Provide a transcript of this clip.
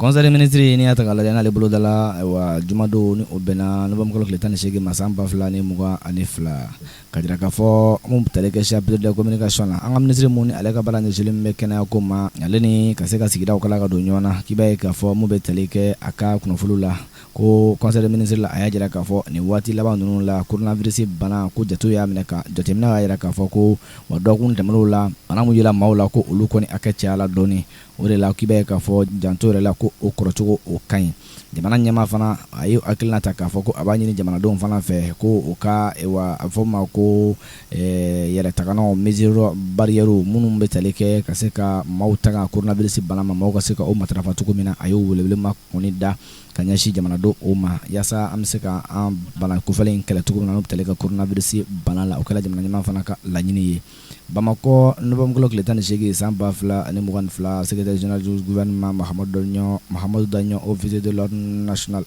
Conseil des ministres, n'i y'a ta k'a lajɛ, n'ale bolodala ayiwa jumadon, ni o bɛnna novembre kalo tile 18 ma san 2022, ka jira k'a fɔ mun tali kɛ chapitre de communication la, an ka minisiri mun ni ale ka baara ɲɛsinnen bɛ kɛnɛya ko ma, ale ni ka se ka sigidaw kala ka don ɲɔgɔn na, k'i b'a ye k'a fɔ mun bɛ tali kɛ a ka kunnafoniw la, ko conseil des ministres la, a y'a jira k'a fɔ nin waati laban ninnu la, coronavirus bana ko jate y'a minɛ ka jateminɛ y'a jira k'a fɔ ko wa dɔgɔkun tɛmɛnenw la, bana mun yela maaw la, ko olu kɔni hakɛ cayala dɔɔni. O de la k'i b'a ye k'a fɔ janto yɛrɛ la, ko o kɔrɔcogo o ka ɲi. Jamana ɲɛmaa fana a ye hakilina ta k'a fɔ ko a b'a ɲini jamanadenw fana fɛ ko u ka a fɔ ma ko yɛrɛ taganaw, mesures barrières minnu bɛ tali kɛ ka se ka maaw tanga coronavirus bana ma, maaw ka se ka o matarafa cogo min na. A y'o welewelema kɔni da ka ɲɛsin jamanadenw o ma, yaasa an bɛ se ka an bana kofɔlen in kɛlɛ cogo min na, n'o bɛ tali kɛ coronavirus bana la. O kɛra jamana ɲɛmaa fana ka laɲini ye. Bamakɔ, novembre kalo tile 18 san 2022, secrétaire général du gouvernement Mahamadou Daɲɔn, Mahamadou Daɲɔn, officier de l'ordre national.